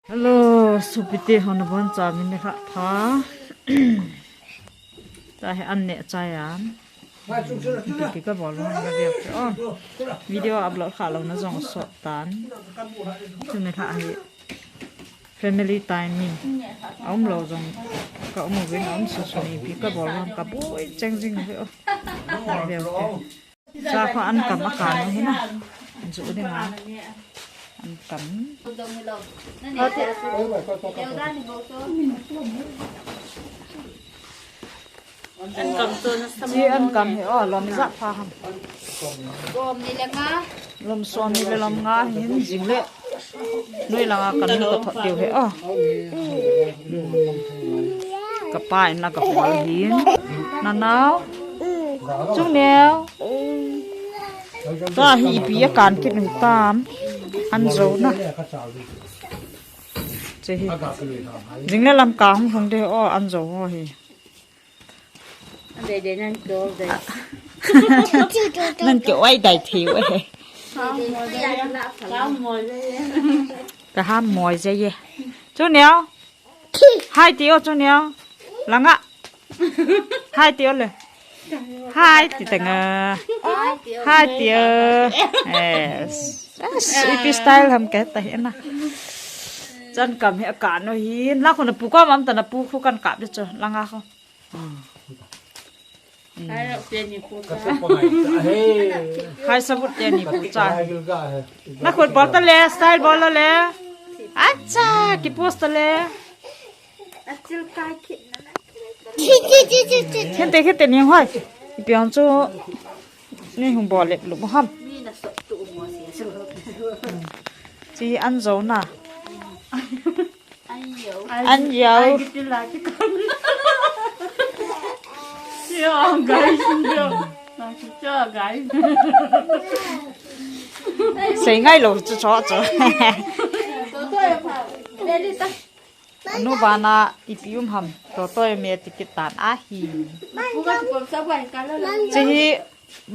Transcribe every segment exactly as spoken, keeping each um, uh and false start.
Hello, sopite ho nabonchauvin nikhat pha. Cha hi an neh chai am. Ipi kabol ham naveu te. Oh, video upload kha louna jong sot tan. Tuni nikhat hi family time in. Aum lou jong ka um uvin, aum susun ipi kabol ham kaboi cheng jing hi o. Naveu te. Cha kho an kam akan u hi na. An ju ding a. An kam. An kam to na. Chi an kam hi o, lom ijat pha ham. Lom ni le nga. Lom som ni le lom nga hin jing le. Noi langa kanu kathot diu hi o. Kapa in la kahol hin. Nanao. Chungneo. Tua hi ipi akan kit u hitam. An jo na. Che hi. Jing le lam ka hung hung de o an jo ho hi. Ande de nan jo de. Nan ke wai dai thei we. Ka ham moi je ye. Chungneo. Hai ti o Chungneo. Langa. Hai ti o le. Hai ti tanga. Hai ti o. Yes. Yes. Ipi style ham ke ta hi na. Chan kam hi akan u hin. La kho na pu ko mam ta na pu khu kan kap de cho. Langa kho. Hai sabut te ni pu cha. Na khut bol ta le, style bol le. Acha, ki post ta le. Khente khente ni hoi. Ipi ham chu. Ni hung bol le lu ham. Chi an jo na. An jo. Yo, guys, yo. Guys. Sei ngai lou chu cho cho. Anu bana ipi um ham. Toto me ti kit tan ahi. Chi hi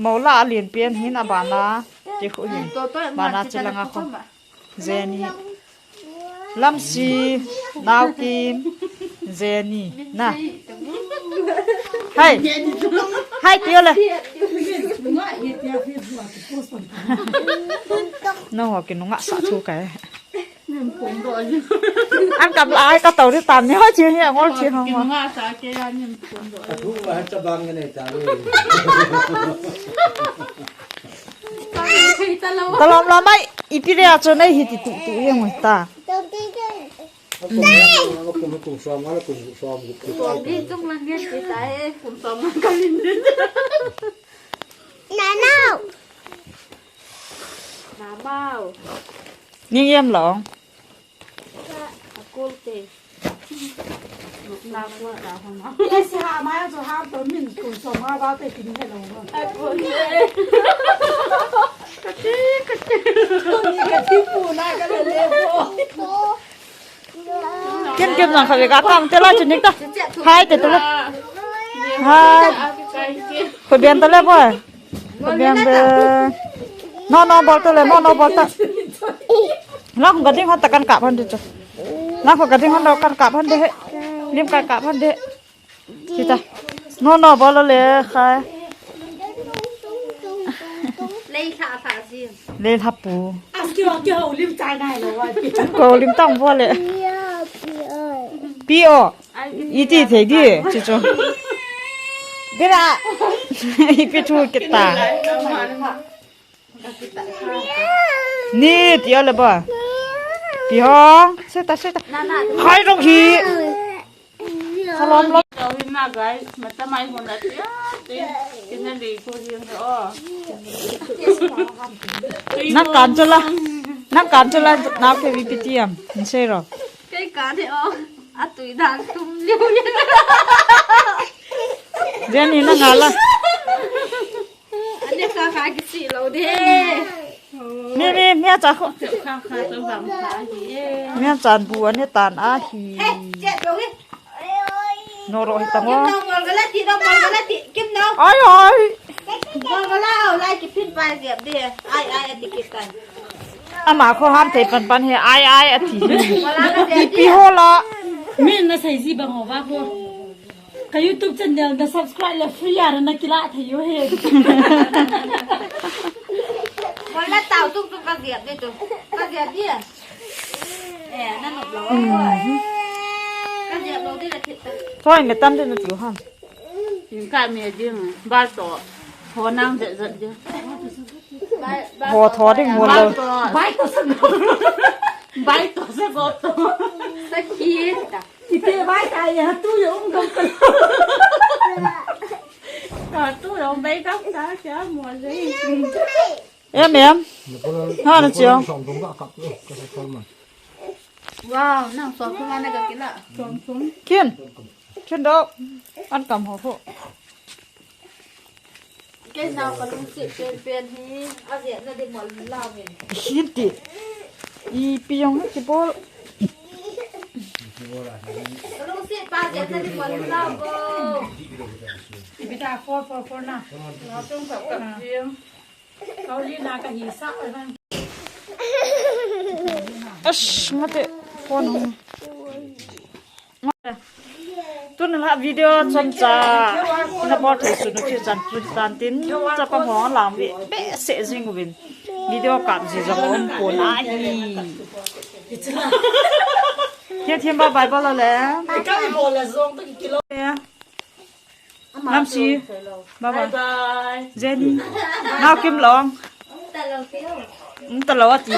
mola alin pian hin abana. Chi khu hin. Bana chi langa khu. Jenny. Lamsi, Naokim, Jenny. Na. Hai. Hai, ti o le. Nangho kinunga sa thu kai. An kap lai ka tau di tam ni ho chi hi angol chi ho. Kinunga sa ke ya ni. Atu ha cha bang ne ta le. Kalom lom mai, ipi le a chun ei hiti tu tu jeng u ta. Kum, kum, kum som nga le kum som gup ti ta. Ni tung lang nge ti ta e, kum som nga ka lin. Nanao. Nanao. Ning yem long. Akul te. Yes, ha, mai jo ha to min kum som nga ba te kin he lo. Kati, kati. Kati pu na ka le le bo. Ken ken jang kha ve ka tam te la chu nik ta. Hai te tu la. Hai. Ko bian ta le bo. Ko bian de. No no bol ta le, no no bol ta. La khun ka ding hon ta kan kap hon de chu. La khun ka ding hon da kan kap hon de he. Lim kan kap hon de. Ti ta. No no bol le khai. Lei lha lha ji. Lei lha pu. As ki ho ki ho lim chai nai lo wa ki. Ko lim tang bo le. Pi o. Iti thei di chi chu. Dira. Ipi thu kita. Ni ti o le ba. Pi hong. Seta seta. Hai rong hi. Salom lo. Lo hi na guys, mata mai hon a ti a ti. Ti na le ko hi o. Na kan chu la. Na kan chu la na ke vi pi ti am. Ni sei ro. Kei ka de o. A tui dan tum liu. Jenny na nga la. Ane kha kha kisi lo de. Mi mi mi a cha kho. Kha kha to bang kha hi e. Mi a chan bu ane tan a hi. He, che to ge. No ro hi ta ngo. Kim no mol gala ti, no mol gala ti. Kim no. Ai ai. Mol gala o lai ki phin pa ge de. Ai ai ti ki tan. Ama kho ham thei pan pan he ai ai ati. Ipi ho la. Min na sei ji bang ho ba kho. Ka YouTube channel na subscribe le free a na kila thei u he. Wala tau tuk tuk ka ziap de tu. Ka ziap dia. Eh, na nop lo. Ka ziap lo de la thit ta. Toi me tam de na tiu ham. Kin ka me ding. Bal to. Ho nang zet zet ding. Ho tho ding mo lo. Bai to sa go. Bai to sa go to. Sa ki ta. Ite bai ta ya tu yo um go ko. Ta tu yo bai ka ta kya mo le. Em em. Ha na chio. Wow, nang so kuma na ka kila. Kin. Kin do. An kam ho ho. Kei nau ka lungset penpen hi, a ziahna ding mol lau in. Hin ti. Ipi jong hi kibol. Ka lungset pa ziahna ding mol lau bo. Ipi ta four four four na. Lau tung ka ka. Kau li na ka hi sa. Ash, ngate phone hung. Tun la video chomcha na bol thei su nu chu chan chu tan tin chapang ho lam ve behseh jing uvin video kap ji jong um pon ahi. Thiam thiam bye bye bol le. Ka mo la jong to ki kilo. Namsi. Bye bye. Bye bye. Jenny. Nau Kim Long. Talo ati.